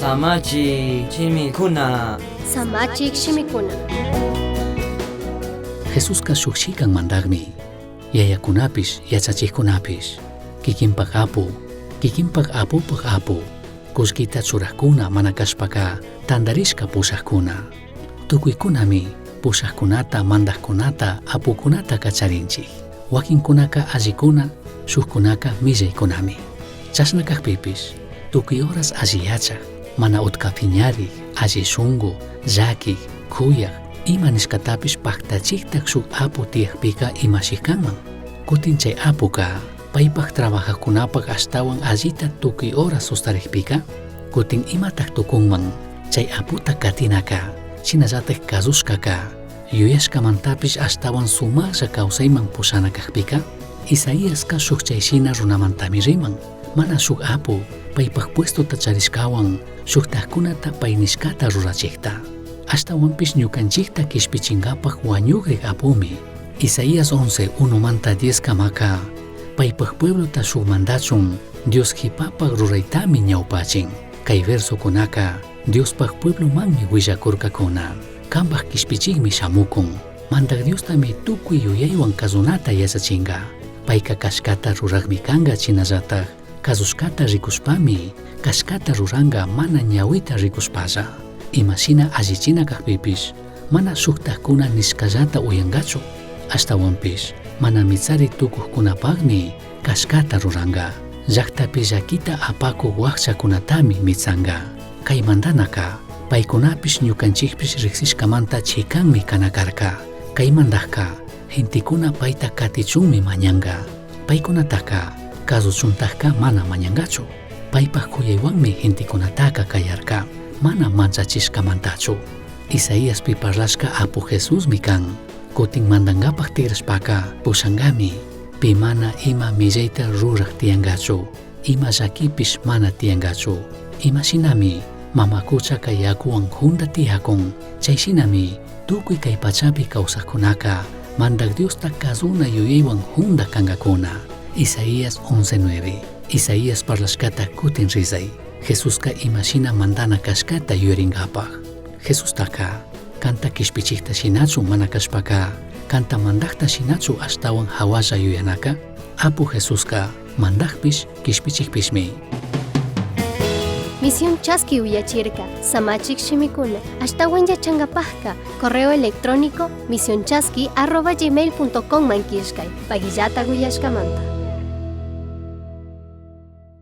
Samachik shimikuna. Samachik shimikuna. Jesusca shuj shican mandajmi, yayacunapish yachachijcunapish, kikinpaj apu, kikinpaj apupaj apu, kullkita churajcuna mana cashpaca tandarishca pushajcuna. Tucuicunami pushajcunata, mandajcunata, apucunata charinchij. Wakinkunaka allikuna, shujkunaka millaicunami. Chashna cajpipish, tucui horas alli yachaj, mana utca piñarij, alli shungu, llaquij, cuyaj, ima nishcatapish pajtachijtaj shuj apu tiyajpica imashi canman. Cutin chay apuca paipaj trabajajcunapaj ashtahuan allita tucui horas sustarijpica, cutin imataj tucunman, chay aputa catinaca, shinallataj cazushcaca, yuyashcamantapish ashtahuan sumajlla causaiman pushana cajpica, Isaiasca shuj chay shina runamantami riman, mana shuj apu paipaj puestota charishcahuan shujtajcunata pai nishcata rurachijta. Ashtahuanpish ñucanchijta quishpichingapaj huañugri apumi. Isaías 11, 1 manta 10 camaca, paipaj pueblota shuj mandachun, Dios jipapaj ruraitami ñaupachin. Kay versokunaka Diospaj pueblomanmi huillacurcacuna. Cambaj quishpichijmi shamucun. Mandaj Diostami tucui yuyaihuan cazunata yachachinga. Paica cashcata rurajmi canga shinallataj cazushcata ricushpami cashcata ruranga mana ñahuita ricushpalla. Imashina allichina cajpipish mana shujtajcuna nishcallata uyangachu. Ashtahuanpish mana mitsari tucujcunapajmi cashcata ruranga. Llajtapi llaquita apacuj huajchacunatami mitsanga. Cai mandanaca paicunapish ñucanchijpish rijsishcamanta chicanmi cana carca. Cai mandajca gentecuna paita catichunmi mañanga. Paicunataca cazuchuntajca mana mañangachu. Paipaj cuyaihuanmi gentecunataca cayarca, mana manchachishcamantachu. Isaíaspi parlashca apu Jesusmi can. Cutin mandangapaj tigrashpaca pushangami. Pi mana ima millaita ruraj tiyangachu. Ima llaquipish mana tiyangachu. Ima shinami mama cuchaca yacuhuan junda tiyacun. Chay shinami tucui cai pachapi causajcunaca Mandaj Diosta cazuna yuyaihuan junda cangacuna. Isaías 11:9. Isaías parlashcata cutin rizai. Jesusca imashina mandana cashcata yuyaringapaj. Jesustaca canta quishpichijta shinachu mana cashpaca canta mandajta shinachu ashtahuan jahualla yuyanaca? Apu Jesusca mandajpish quishpichijpishmi. Misión Chaski uyachirka, Samachik shimikuna, ashtahuan yachangapajka, correo electrónico misionchaski@gmail.com man killkay, pagillata uyashkamanta.